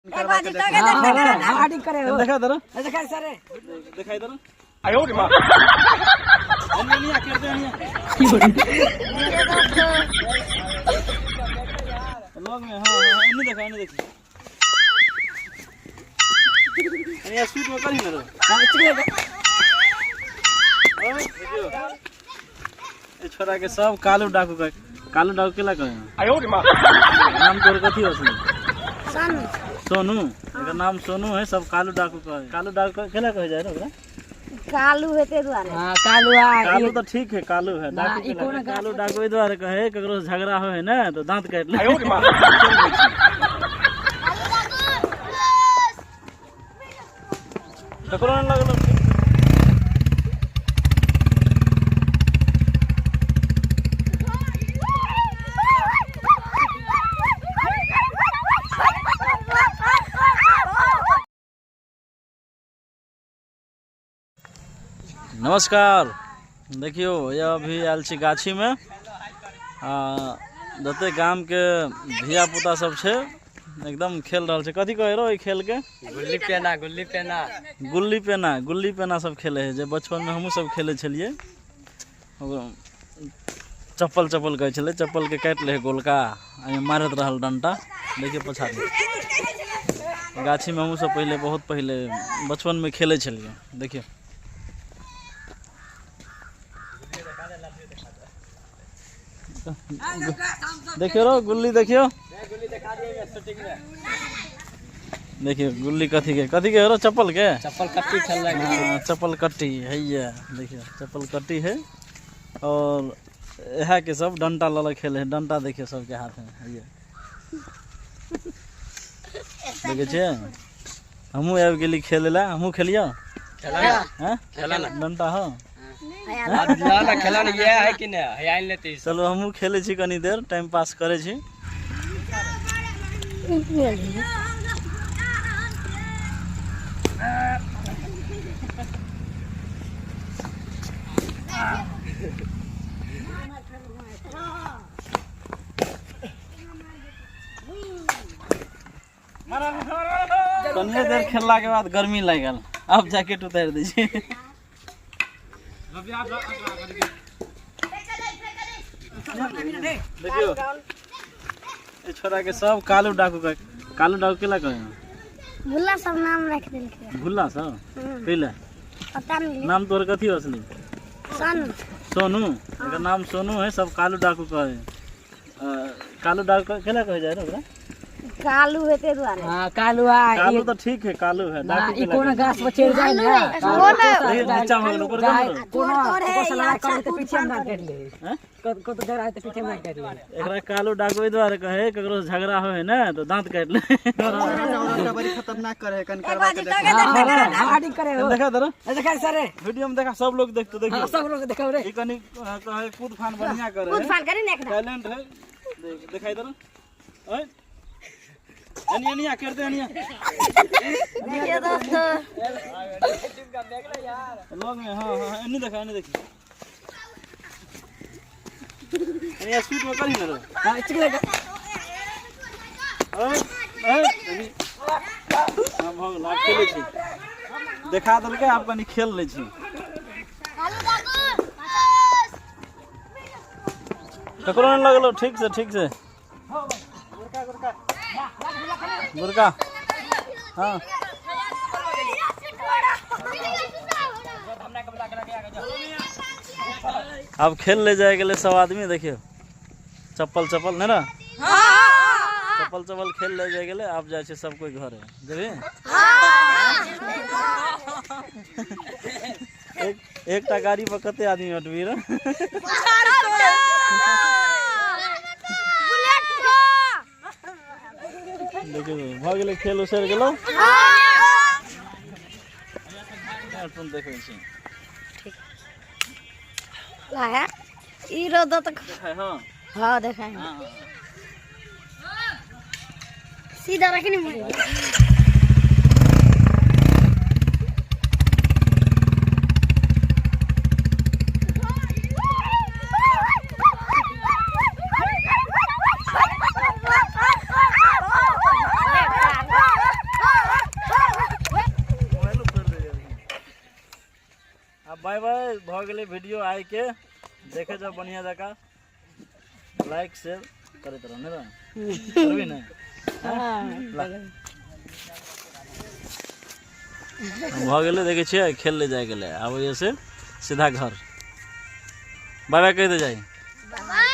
Hardinge करे हो। देखा दरो। देखा सर। दिखाई दरो। एनी एनी कर दे एनी लोग में। हाँ हाँ, एनी देखा, एनी देखी, एनी स्पीड में करी ना रो। ओए देखियो, ए छोरा के सब कालू डाकू कहे। कालू डाकू केला कहे? नाम तोर कथी असली? सोनू। सोनू। एकर नाम सोनू है, सब कालू डाकू कहे। कालू डाकू केला कहे जाए रे ओकरा? कालू हेते दुआरे। हां, कालू आ। कालू तो ठीक है, कालू है। डाकू ई केला कोनो कहे? कालू डाकू एहि दुआरे कहे, ककरो से झगड़ा होय है ना तो दांत काटि ले। ककरो नहि लगलो। नमस्कार। देखियो, यह अभी आयल छी गाछी में। आ जते गाम के धिया पुता सब छै, एकदम खेल रहल छै। कथी कहै रहो ई खेल के? गुल्ली पेना, गुल्ली पेना। गुल्ली पेना। गुल्ली पेना सब खेले है, जे बचपन में हमहूँ सब खेले छलियै। ओकरो चप्पल चप्पल कहै छलै, चप्पल के काटि लै है गोलका, एहिमे मारैत रहल डंटा। देखियौ, पछाड़ी गाछी में हमहूँ सब पहिले, बहुत पहिले बचपन में खेले छलियै। देखियौ, देखियौ रो, गुल्ली देखियौ। गुल्ली देखा दिए शूटिंग में। देखियौ, गुल्ली कथी के, कथी के रो? चप्पल के। चप्पल कट्टी खेल रहे हैं। हाँ, चप्पल कट्टी है ये। देखियो, चप्पल कट्टी है और इहा के सब डंटा लऽ खेले है। डंटा देखियो, सबके हाथ में है ये। देखे छियै, हमहूँ आबि गेली खेले ला। हमहूँ खेलियो। खेला ना। हैं? खेला ना। डंटा हो। ना ना, खेला ना, ये है कि नहीं है आइन लेते। चलो, हमहूँ खेले छी, कनी देर टाइम पास करै छी। कनिए देर खेलला के बाद गर्मी लागि गेल, अब जैकेट उतारि दै छी। देखियो, ए छोरा के सब कालू डाकू कहे। कालू डाकू केला कहे? भुल्ला सब नाम रख देलकै। भुल्ला सब पहिले। पता नहीं। नाम तोर कथी असली? सोनू। सोनू। एकर नाम सोनू है, सब कालू डाकू कहे। कालू डाकू केला कहे जाए रे ओकरा? कालू हेते दुआरे। हां, कालू आ। कालू तो ठीक है, कालू है। डाकू ई केला कोनो कहे? गाछ पर चढ़ जाए ना। देखिए, नीचा में ऊपर कर दो। कोनो ऊपर से लड़ाई करे तो पीछे में काट ले। हैं? को तो डर आए तो पीछे में काट ले। एकरा कालू डाकू एहि दुआरे कहे, ककरो से झगड़ा होय है ना तो दांत काटि ले। बड़ी खतरनाक करे है, कन करवा के देखो। हार्डिंग करे हो। देखा दरो। देखा सर। वीडियो में देखा, सब लोग देखते। देखियो। सब लोग देखा रे। ई कनी कहे कूद फान बढ़िया करे कूद है। फान करी ने एकरा। टैलेंट है। देख, दिखाई दरो। ओए एनी एनी कर दे एनी। देखियो दोस्तों। लोग में। हाँ हाँ, एनी देखा, एनी देखी, एनी स्पीड में करी ना रो। हां, चिकले। ओए ओए एनी। हाँ, भऽ गेल, आब खेलै छी। देखा देलकै, आब कनी खेल लै छी। ककरो नहि लगलो। ठीक से, ठीक से गुरका। हाँ, अब खेल ले जाए गेलै सब आदमी। देखियौ, चप्पल चप्पल नहि ने, चप्पल चप्पल खेल ले जाए गेलै। आब जाइ छै सब कोइ घरे। जेबही? एक एकटा गाड़ी पर कते आदमी अटबी रे? देखियौ, भऽ गेलै खेल, उसरि गेलौ। अपन देखै छी। लाया ई रौदा तक। देखाय? हाँ। हाँ, देखाय। हाँ। सीधा रखनी मुझे। भऽ गेलै वीडियो आइके। देखे जाउ बढ़िआँ जकाँ, लाइक शेयर करैत रहू, नहि करबी ने? ला। भऽ गेलै, देखै छियै खेल ले जाइ गेलै। आब से सीधा घर। बाय बाय कहि दे जाइ। बाय।